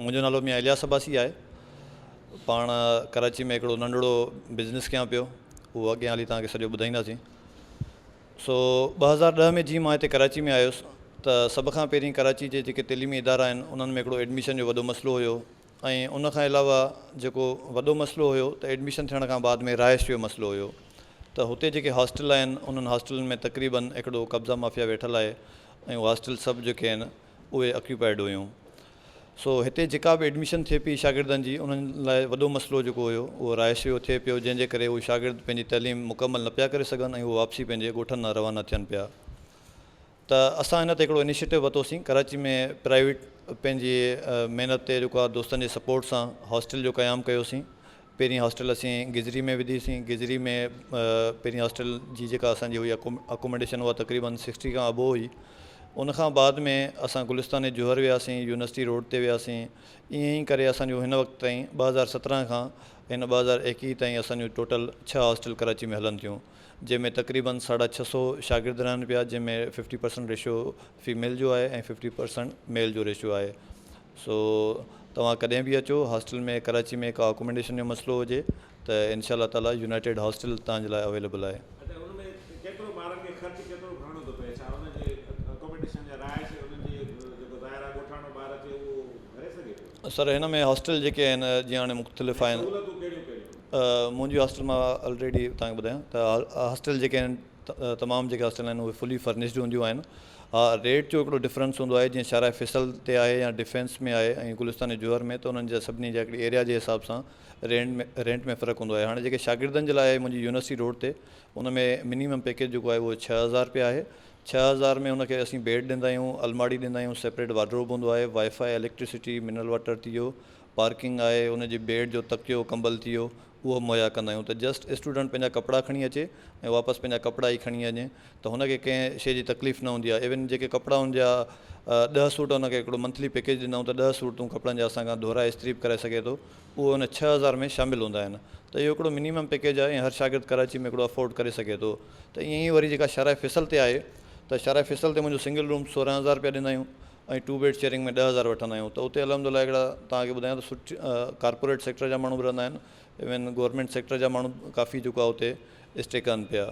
منهنجو نالو ميان الياس عباسي آهي. پاڻ ڪراچي ۾ هڪڙو ننڍڙو بزنس ڪيان پيو، اهو اڳيان هلي توهان کي سڄو ٻڌائينداسين. سو 2010 ۾ جيئن مان هتي ڪراچي ۾ آيس ته سڀ کان پهرين ڪراچي جي جيڪي تعليمي ادارا آهن انهن ۾ هڪڙو ايڊميشن جو وڏو مسئلو هيو ۽ ان کان علاوه جيڪو وڏو مسئلو هيو ته ايڊميشن ٿيڻ کان بعد ۾ رهائش جو مسئلو هيو ته هتي جيڪي هاسٽل آهن انهن هاسٽلن ۾ تقريبن هڪڙو قبضا مافيا ويٺل آهي ۽ اهي هاسٽل سڀ جيڪي آهن اهي اڪيوپائيڊ هيون. سو هتي جيڪا به ايڊميشن ٿئي پئي شاگردن جي انهن لاء وڏو مسئلو جيڪو هيو اهو رهائش جو ٿئي پيو جنهن جي ڪري اهي شاگرد پنهنجي تعليم مڪمل نه پيا ڪري سگهن ۽ اهي واپسي پنهنجي ڳوٺن ڏانهن روانا ٿين پيا ته اسان هن تي هڪڙو انيشيٽو ورتوسين ڪراچي ۾ پرائيويٽ پنهنجي محنت تي جيڪو آهي دوستن جي سپورٽ سان هاسٽل جو قيام ڪيوسين پهرين هاسٽل اسين گذري ۾ وڌي سين گذري ۾ پهرين هاسٽل جي جيڪا اسان جي هئي اڪوميڊيشن اها تقريبن سڪسٽي کان ابو هئي ان کان بعد ۾ اسان گلستان جوهر وياسين يونيورسٽي روڊ تي وياسين ائين ئي ڪري اسان جو هن وقت تائين 2017 کان هن 2021 تائين اسان جون ٽوٽل ڇهه هاسٽل ڪراچي ۾ هلن ٿيون جنهن ۾ تقريبن ساڍا ڇهه سو شاگرد رهن پيا جنهن ۾ ففٽي پرسنٽ ريشو فيميل جو آهي ۽ ففٽي پرسنٽ ميل جو ريشو آهي سو توهان ڪڏهن به اچو هاسٽل ۾ ڪراچي ۾ ڪا اڪوميڊيشن جو مسئلو هجي ته انشاء الله تعالي يونائيٽيڊ هاسٽل توهان جي لاء اويليبل آهي. اچا ان ۾ ڪيترو ٻارن کي خرچ ڪيترو ڀرڻو ٿو پئي ڇا ان جي اڪوميڊيشن يا رهائش انهن جي جيڪو ظاهر آهي ڳوٺاڻو ٻار اچي اهو ڀري سگهي ٿو؟ سر هن ۾ هاسٽل جيڪي آهن جيئن هاڻي مختلف ۽ آهن. سهولتون ڪهڙيون ڪهڙيون؟ منهنجي هاسٽل مان الريڊي توهان کي ٻڌايان ته هاسٽل جيڪي آهن تمام جيڪي هاسٽل آهن اهي فلي فرنشڊ هونديون آهن ها ريٽ جو هڪڙو ڊفرنس هوندو آهي جيئن شارع فيصل تي آهي يا ڊفينس ۾ آهي ۽ گلستان جوهر ۾ ته انهن جا سڀني جا هڪڙي ايريا جي حساب سان رينٽ ۾ رينٽ ۾ فرق هوندو آهي هاڻي جيڪي شاگردن جي لاء آهي منهنجي يونيورسٽي روڊ تي ان ۾ منيمم پيڪيج جيڪو آهي اهو 6000 رپيا آهي 6000 ۾ ان کي اسين بيڊ ڏيندا آهيون الماڙي ڏيندا آهيون سيپريٽ وارڊروب هوندو آهي وائي فائي اليڪٽرسٽي منرل واٽر ٿي ويو پارڪنگ آهي ان جي بيڊ جو تڪيو ڪمبل ٿي ويو اهو مهيا ڪندا آهيون ته جسٽ اسٽوڊنٽ پنهنجا ڪپڙا کڻي اچي ۽ واپس پنهنجا ڪپڙا ئي کڻي وڃي ته هن کي ڪنهن شيء جي تڪليف نه هوندي آهي ايون جيڪي ڪپڙا هن جا ڏهه سوٽ هن کي هڪڙو منٿلي پيڪيج ڏيندا آهيون ته ڏهه سوٽ تون ڪپڙن جا اسان کان ڌورائي استري به ڪرائي سگهي ٿو اهو ان 6000 ۾ شامل هوندا آهن ته اهو هڪڙو منيمم پيڪيج آهي ۽ هر شاگرد ڪراچي ۾ هڪڙو افورڊ ڪري سگهي ٿو ته ائين ئي وري جيڪا شارع فيصل تي آهي ته شارع فيصل تي منهنجو سنگل روم 16,000 رپيا ڏيندا آهيون ۽ ٽو بيڊ شيئرنگ ۾ 10,000 وٺندا آهيون ته اتي الحمد لله هڪڙا توهان کي ٻڌايان ته سٺي ڪارپوريٽ سيڪٽر جا ماڻهو به رهندا آهن ايون گورنمينٽ سيڪٽر جا ماڻهو ڪافي جيڪو آهي اتي اسٽي ڪن پيا.